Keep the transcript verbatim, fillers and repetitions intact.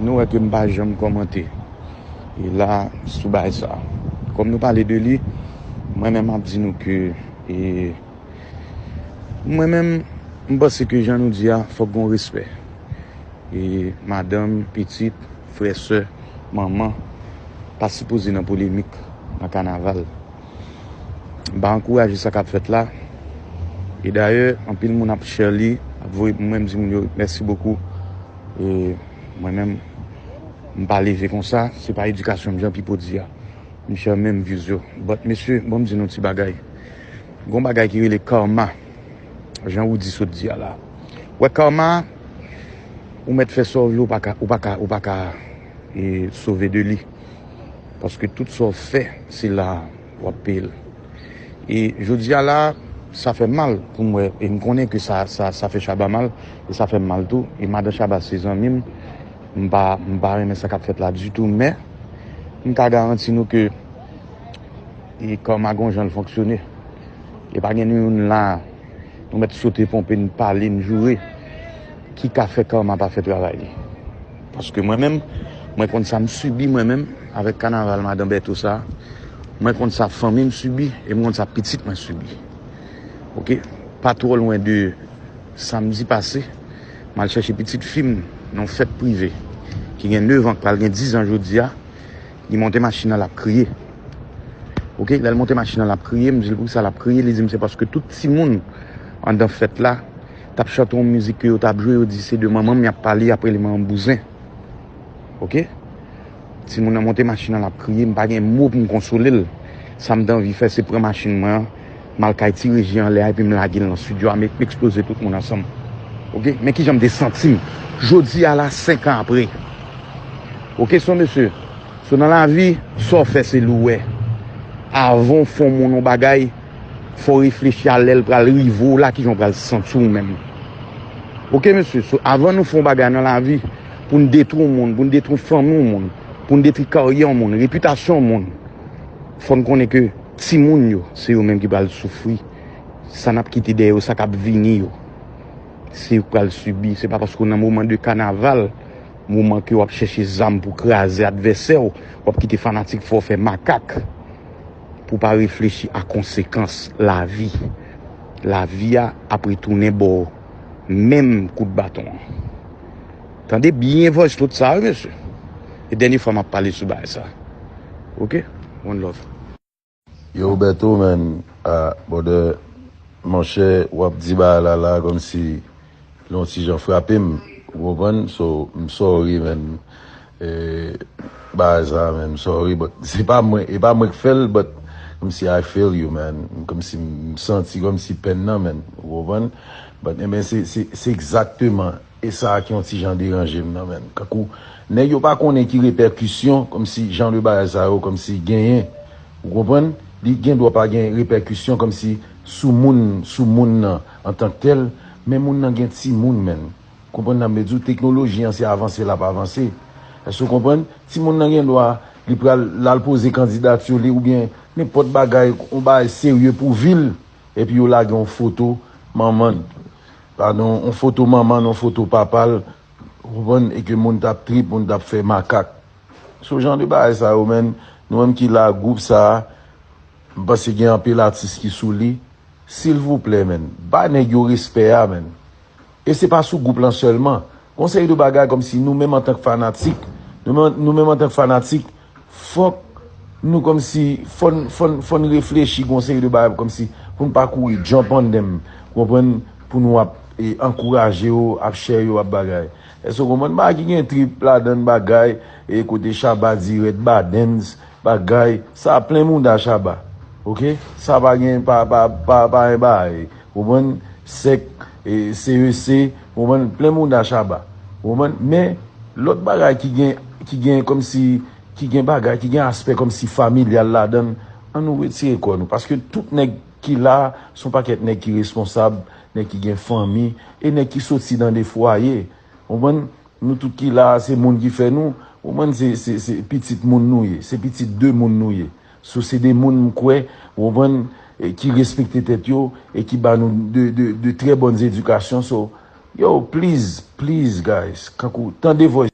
Nou wè ke m pa janm kòmante e la sou bagay sa. Kòm nou pale de li, mwen menm m ap di nou ke e, mwen menm m panse ke jan nou di a, fòk gon respè. E madanm, pitit, frè, sè, manman pa sipoze nan polemik nan kanaval. M pa ankouraje sa k ap fèt la. E dayè, anpil moun ap share li, ap voye pou mwen, m di moun yo mèsi bokou. E mwen menm, m pa leve konsa, se pa edikasyon m, jan Pipo di a. M share menm views yo. But mesye, bon, m di nou ti bagay. Gon bagay ki rele karma. Jan Roody sot di a la. Wè karma, ou mèt fè sa w vle, ou pa ka, ou pa ka, ou pa ka e, sove de li. Paske tout sa w fè, se la w ap peye l. E jodi a la, sa fè m mal pou m wè, e m konnen ke sa, sa, sa fè Shabba mal, e sa fè m mal tou. E madan Shabba se zanmi m, m pa, m pa renmen sa k ap fèt la ditou, men m ka garanti nou ke e kòm a gon jan l fonksyone. E pa gen nou youn la, nou mèt sote ponpe, n pale, n joure, ki ka fè kòm a pa fè travay li. Paske mwen menm, mwen konn sa m sibi mwen menm avèk kanaval madan Bèto sa. Mwen konn sa fanmi m sibi e mwen konn sa pitit mwen sibi. Oke? Pa twò lwen de samdi pase, m al chèche pitit fi m nan yon fèt prive ki gen nèf an, k pral gen diz an jodi a. Li monte machin nan, l ap kriye. Oke, lè l monte machin nan, l ap kriye, m di l poukisa l ap kriye, li di m se paske tout timoun anndan fèt la t ap chante yon mizik ke yo t ap jwe, yo di se de manman m y ap pale, y ap rele manman m bouzen. Oke? Timoun nan monte machin nan, l ap kriye, m pa gen mo pou m konsole l. Sa m te anvi fè, se pran machin mwen an, m al kay Ti Reji anlè a, epi m lage l nan estidyo a, m, m eksploze tout moun ansanm. Oke? Men kijan m te santi m jodi a la, senk an apre. Oke, se yon mesye. So, nan lavi, sa w fè, se li w wè. Avan w fè yon moun yon bagay, fò w reflechi a lè l pral rive w la, kijan w pral santi w menm. Oke, mesye? So, avan nou fè yon bagay nan lavi, pou n detwi yon moun, pou n detwi fanmi yon moun, pou n detwi karyè yon moun, repitasyon yon moun, fò n konnen ke timoun yo, se yo menm ki pral soufri. Sa n ap kite dèyè yo, sa k ap vini yo, se yo k pral sibi. Se pa paske w nan moman de kanaval, moman ke w ap chèche zam pou kraze advèsè w, w ap kite fanatik fè w fè makak, pou w pa reflechi a konsekans lavi. Lavi a ap retounen ba w menm kout baton an. Tande byen voice note sa, wi, mesye. E dènye fwa m ap pale sou bagay sa. Oke? One love. Yo, Bèto, man, ah, brother, monchè, w ap di bagay la, la, kòmsi l yon ti jan frape m, ou konprann? So, m sorry, man. E, bagay sa, man, m sorry, but se pa mwen, e pa mwen k fè l, but kòmsi I feel you, man. Kòmsi m santi, kòmsi pèn nan, man, ou konprann? But, enben, se, se, se egzakteman e sa ki yon ti jan deranje m nan, man. Kankou, nèg yo pa konnen ki repèkisyon, kòmsi jan de bagay sa yo, kòmsi genyen. Ou konprann? Li gen dwa pa gen repèkisyon, kòmsi sou moun, sou moun nan, antanktèl, men moun nan gen timoun, man. Konprann sa m vle di w? Teknoloji an se avanse l ap avanse. Èske w konprann? Timoun nan gen dwa, li pral, l al poze kandidati li, oubyen nenpòt bagay, yon bagay serye pou vi l, epi yo lage yon foto manman l. Padon, yon foto manman l, yon foto papa l, ou konprann, e ke moun t ap trip, moun t ap fè makak. So jan de bagay sa yo, man, nou menm ki la, gwoup sa a, m panse gen anpil atis ki sou li. Silvouplè, man, ba nèg yo respè a, man. E se pa sou gwoup lan sèlman. Gon seri de bagay kòmsi nou menm antank fanatik, nou menm, nou menm antank fanatik, fòk nou kòmsi, fò n, fò n, fò n reflechi gon seri de bagay kòmsi pou n pa kouri jump on them, konprann, pou nou ap, e, ankouraje yo, ap share yo, ap bagay. Èske w konprann? Bagay ki gen trip ladan l, bagay, e, kote Shabba di Red Badens, bagay, sa plen mouda Shabba. Oke? Sa pa gen, pa, pa, pa, pa gen bagay. Ou konprann? Sèk, e, C E C, ou konprann? Plen mouda Shabba. Ou konprann? Men, lòt bagay ki gen, ki gen kòmsi, ki gen bagay, ki gen aspè kòmsi familyal ladan l, ann nou retire kò nou. Paske tout nèg ki la, se yon pakèt nèg ki responsab, nèg ki gen fanmi, e nèg ki soti nan de fwaye. Ou konprann? Nou tout ki la a, se moun ki fè nou. Ou konprann? Se, se, se pitit moun nou ye. Se pitit de moun nou ye. So, se de moun m kwè, ou konprann, e ki respekte tèt yo e ki ba nou de, de, de trè bòn edikasyon. So, yo, please, please, guys, kankou, tande voice.